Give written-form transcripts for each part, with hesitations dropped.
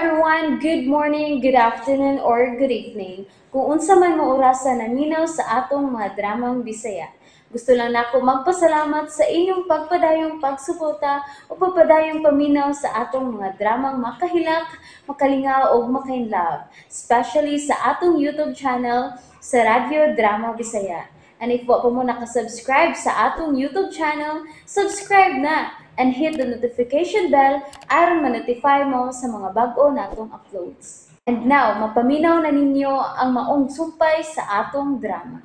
Everyone! Good morning, good afternoon, or good evening. Kung unsa man mo orasa naminaw sa atong mga dramang Bisaya. Gusto lang nako magpasalamat sa inyong pagpadayong pagsuporta o pagpadayong paminaw sa atong mga dramang makahilak, makalingaw ug makainlove, especially sa atong YouTube channel sa Radyo Drama Bisaya. And if wa pa mo nakasubscribe sa atong YouTube channel, subscribe na and hit the notification bell aron ma-notify mo sa mga bag-o natong uploads. And now, mapaminaw na ninyo ang maong sumpay sa atong drama.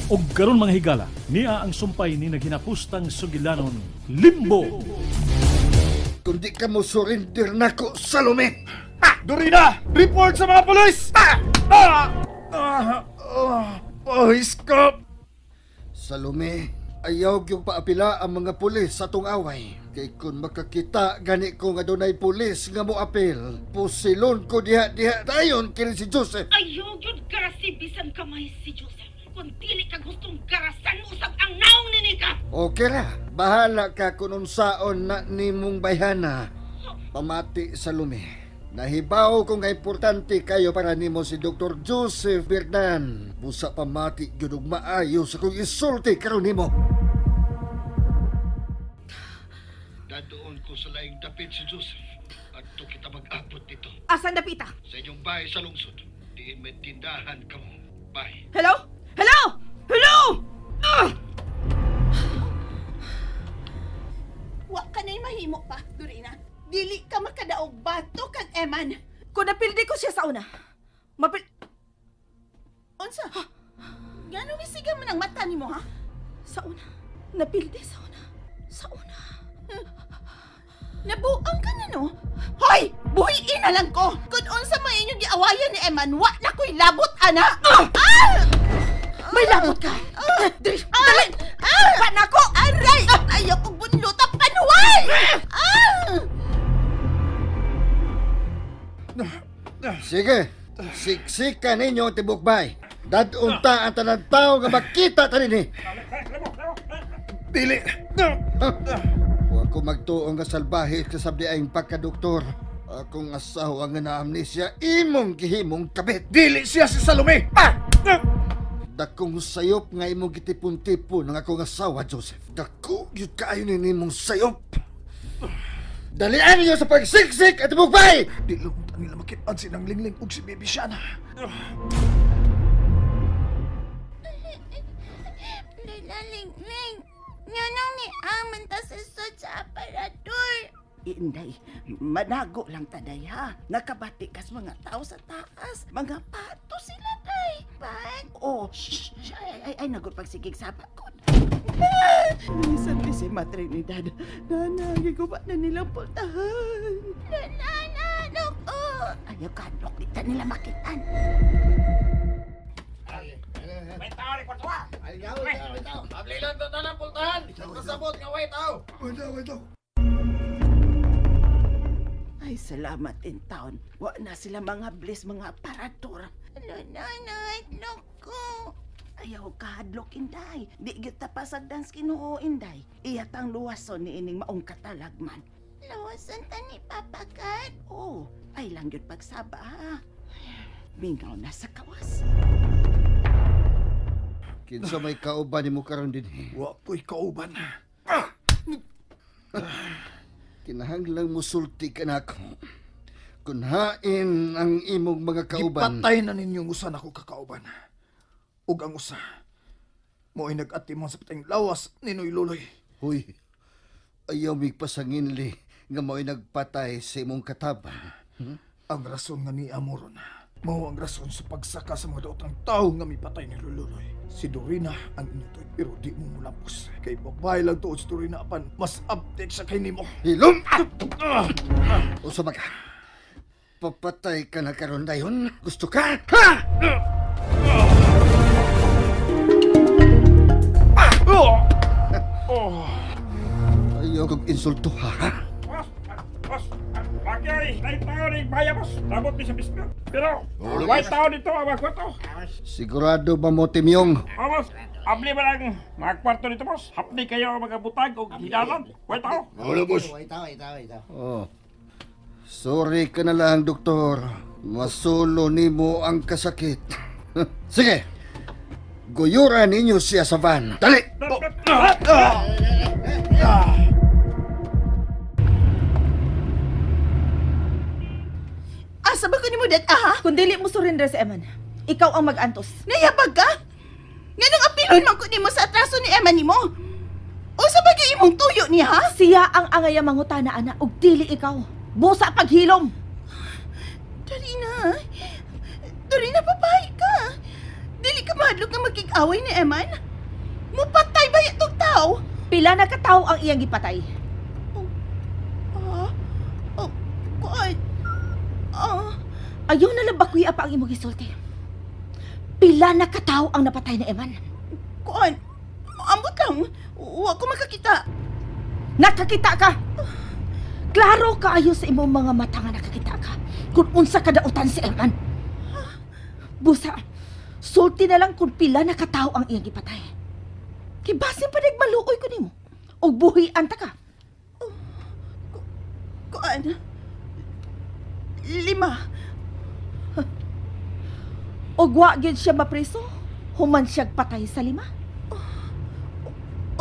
Og karon, mga higala, niya ang sumpay ni naghinapustang sugilanon, Limbo. Kundi ka mo surrender nako, Salome. Dorina! Report sa mga pulis! Ah! Ah! Ah! Ah! Pahis ka! Salome, ayaw yung paapila ang mga pulis sa atong away. Kay kung makakita gani ko nga dunay pulis nga mo apil, pusilon ko diha-diha dayon kini si Joseph. Ayaw gyud garasi bisan kamay si Joseph. Kung dili ka gustong garasan usab ang naong nini ka. Okay ra, bahala ka kung unsaon na nimong bayhana. Pamati, Salome. Nahibaw ko nga importante kayo para nimo si Dr. Joseph Berdan. Busa pamati gyud og maayo sa kong isulti karon nimo. Dadoon ko sa laing dapit si Joseph. Adto kita mag-abot dito. Asan dapita? Sa inyong bahay sa lungsod. Diin may tindahan kamo. Bye. Hello? Hello? Hello? Ah! Wa ka na'y mahimo pa, Dorina. Dili ka makadaog bato kag Eman. Kung napildi ko siya sa una, mapil... Unsa? Ngano misiga man ang mata nimo, ha? Sa una. Napildi sa una. Sa una. Nabuang ka na, no? Hoy! Buhiin na lang ko! Kung unsa may inyong giawayan ni Eman, wa na ko'y labot, ana! Ah! May labot ka! Dali! Dali! Ah! Pa na ko! Aray! Ayaw kong bunluta panuway! Ah! Sige, siksika ninyo ang tibok bay. Dadun ta ang tanan tao nga makita ta nini. Dili! Huwag ko magtuong nga salbahe sa sabdi ay pagkadoktor. Akong asawa nga na-amnesia, imong gihimong kabit. Dili siya si Salome! Ah! Dakong sayop nga imong gitipon-tipon ng akong asawa, Joseph. Dako yun kaayo ni nimong sayop. Dalian ninyo sa pagsiksik at tibok bay! Di lang ta nila makit-an si Nang Lingling ug si Baby Shana. Lola Lingling, nganong ni aman ta sa sud sa aparador? Inday, manago lang taday ha. Nakabati kas mga tao sa taas. Mga pato sila day. Pat, Oh, shh, shh, ay, ay, ay, nagot pagsigig sa bakod. Minsan di si Matrinidad. Nana, giguba na nilang pultahan. Lola, nanok ko. Ayaw kadlok, di ta nila makitan. Ay, salamat in town. Wa na sila mga bliss, mga aparador. Lola, nanok ko. Ayaw kahadlok, Inday. Di gyud ta pasagdan sa Ginoo, Inday. Iyatang luwason ni ining maong katalagman. Lawasan ta ni Papa Kat. Oo, ay lang gyud pagsaba ha. Mingaw na sa kawas. Kinsa may kauban nimo karon dinhi? Wa ko'y kauban. Kinahanglang musulti ka nako. Kun hain ang imong mga kauban. Gipatay na ninyong usa nako kakauban. Ug ang usa, mo'y nag-atimon sa patayng lawas ni Noy Luloy. Huy, ayaw mig pasanginli nga mo'y nagpatay sa imong kataba. Ang rason nga ni Amoron, mao ang rason sa pagsaka sa mga daotang tao nga mipatay ni Lululoy. Si Dorina ang inyong tuig, pero di mo mulampos. Kay babae lang tuod si Dorina apan mas abtik sa kay nimo. Hilom! Usa ba ka? Papatay ka na karon dayon? Gusto ka? Ha? Ayaw kong insulto, ha? Boss! Boss! Bagay! May tao ni Maya, boss! Sabot mi sa biscuit. Pero, may tao dito ang mga kwarto. Sigurado ba mo, Timyong? Oh, boss! Abli ba lang mga kwarto dito, boss? Hapni kayo ang mga butag o hidalan. May tao. Oh. Sorry ka na lang, doktor. Masulo nimo ang kasakit. Sige. Guyuran ninyo siya sa van. Dali! Asa ba ko nimo dat aha? Kung dili mo surrender si Eman, ikaw ang mag-antos. Nayabag ka? Nganong apilon man ko nimo sa atraso ni Eman nimo? Unsa ba gyud imong tuyo niya ha? Siya ang angaya mangutana ana ug dili ikaw. Busa paghilom. Dorina. Dorina, babae ka. Dili ka mahadlok nga magkig-away ni Eman? Mupatay ba itong tao? Pila na katawo ang iyang gipatay? Ayaw na lang bakuya pa ang imong gisulti. Pila na katawo ang napatay na Eman? Kuan, ambot lang. Wa ko makakita. Nakakita ka! Klaro kaayo sa imong mga mata nga nakakita ka kung unsa kadautan si Eman. Busa, sulti na lang kung pila na katawo ang iyang gipatay. Kay basin pa nagmaluoy ko nimo og buhian ta ka. Kuan, 5. Og wa gyud siya mapreso, human siyag patay sa 5.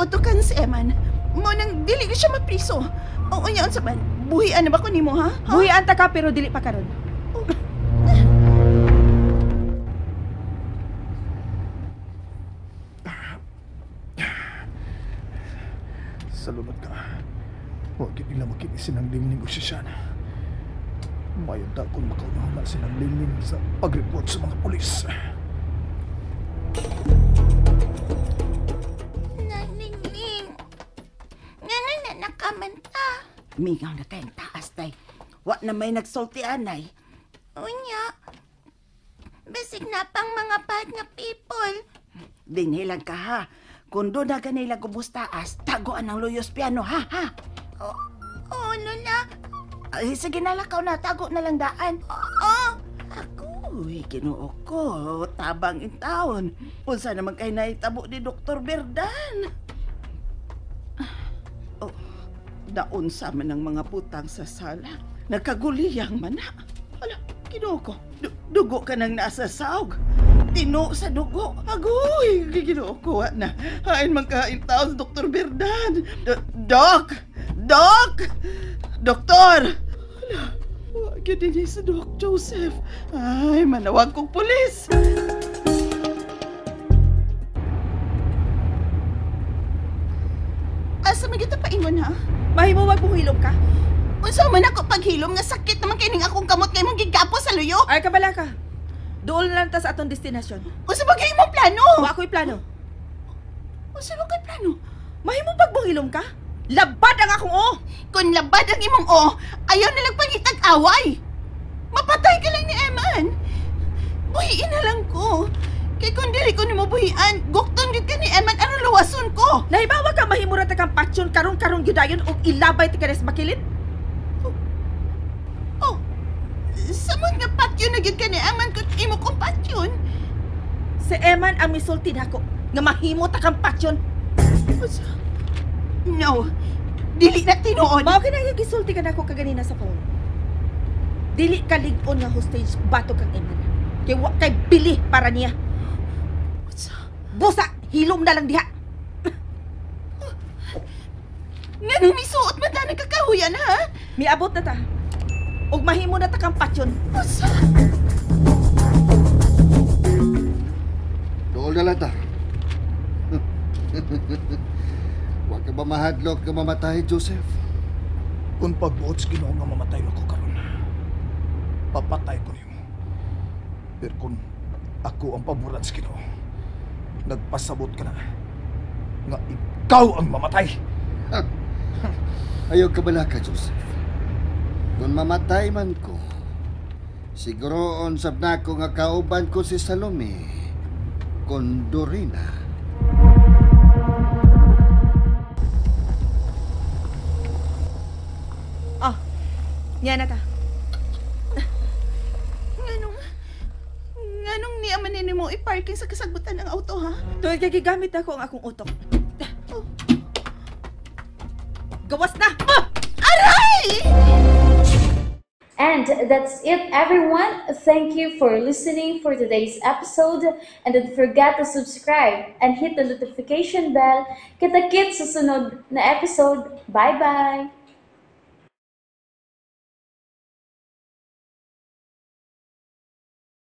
Utukan si Eman. Mo nang dili gyud siya mapriso. O unya unsa man, buhian na ba ko nimo ha? Buhian ta ka pero dili pa karon. Salamat ka. Huwag nila makinig sinang Lingling o si Shana. Mayon ta kung makaunahuna sinang Lingling sa pag-report sa mga pulis. Naningling. Nga na nakamanta. Mingaw na kayong taas, tay. Wa na may nagsulti, anay. Unya. Basig na pang mga bad nga people. Dinhilang ka, ha? Kung doon na kanila gubos taas, taguan ang luyos piano, ha, ha? Oo, Lola. Ay, sige na, lakaw na. Tago na lang daan. Oo. Ako, Ginoo ko. Tabang in taon. Unsa naman kay naitabo ni Dr. Berdan. Oh, naunsa man ang mga putang sa sala. Nagkaguliyang man na. Ala, Ginoo ko. Dugo ka nang nasa saog. Tino sa dugo. Agoy, Ginoo ko na. Hain man kain taon sa Dr. Berdan. Doc! Doc! Doktor! Ala, wag yun din si Doc Joseph. Ay, manawag kong pulis. Asa man kita paingon ha? Mahimo wag mong hilom ka? Unsa man ako paghilom nga sakit naman kining akong kamot kay mong gigapos sa luyo? Ay, kabala ka. Dool lang ta sa atong destinasyon. Unsa ba kay imong plano? Wa ako'y plano. Unsa ba kay plano? Mahimo pagbunghilom ka? Labad ang akong o! Kung labad ang imong o, ayaw nilang pangitag away. Mapatay ka lang ni Eman. Buhiin na lang ko. Kay kung dili ko nimo buhian, gukton gyud ka ni Eman aron luwason ko. Nahibawa ka mahimura ta kang patsyon karong-karong gyudayon og ilabay ti kanes makilid? Oh, samot nga patyon na gyud ka ni Eman kung imo kong patyon. Si Eman ang misulti nako nga mahimo ta kang patyon. No, dili na tinuod. Mao kini gisulti ka nako kaganina sa phone. Dili ka lig-on nga hostage bato kang Eman. Kay wa kay bili para niya. Busa, hilom na lang diha. Nganong misuot man ta nagkakahuyan ha? Miabot na ta. Og mahimo na ta kang patyon. Busa. Dool na lang ta. Huwag ka ba mahadlok ka mamatay, Joseph? Kung pagbuot sa Ginoo nga mamatay ako karon, papatay ko nimo. Pero kung ako ang paboran sa Ginoo, nagpasabot ka na nga ikaw ang mamatay. Ayaw ka bala ka, Joseph. Kung mamatay man ko, siguroon sab nako nga kauban ko si Salome, kon Dorina. Oh, niya na ta. Nganong niya man nimo i-parking sa kasagbutan ng auto, ha? Tuwing kay gigamit ako ang akong utok. Oh. Gawas na! Ah! Aray! And that's it, everyone. Thank you for listening for today's episode. And don't forget to subscribe and hit the notification bell. Kita-kits sa sunod na episode. Bye-bye!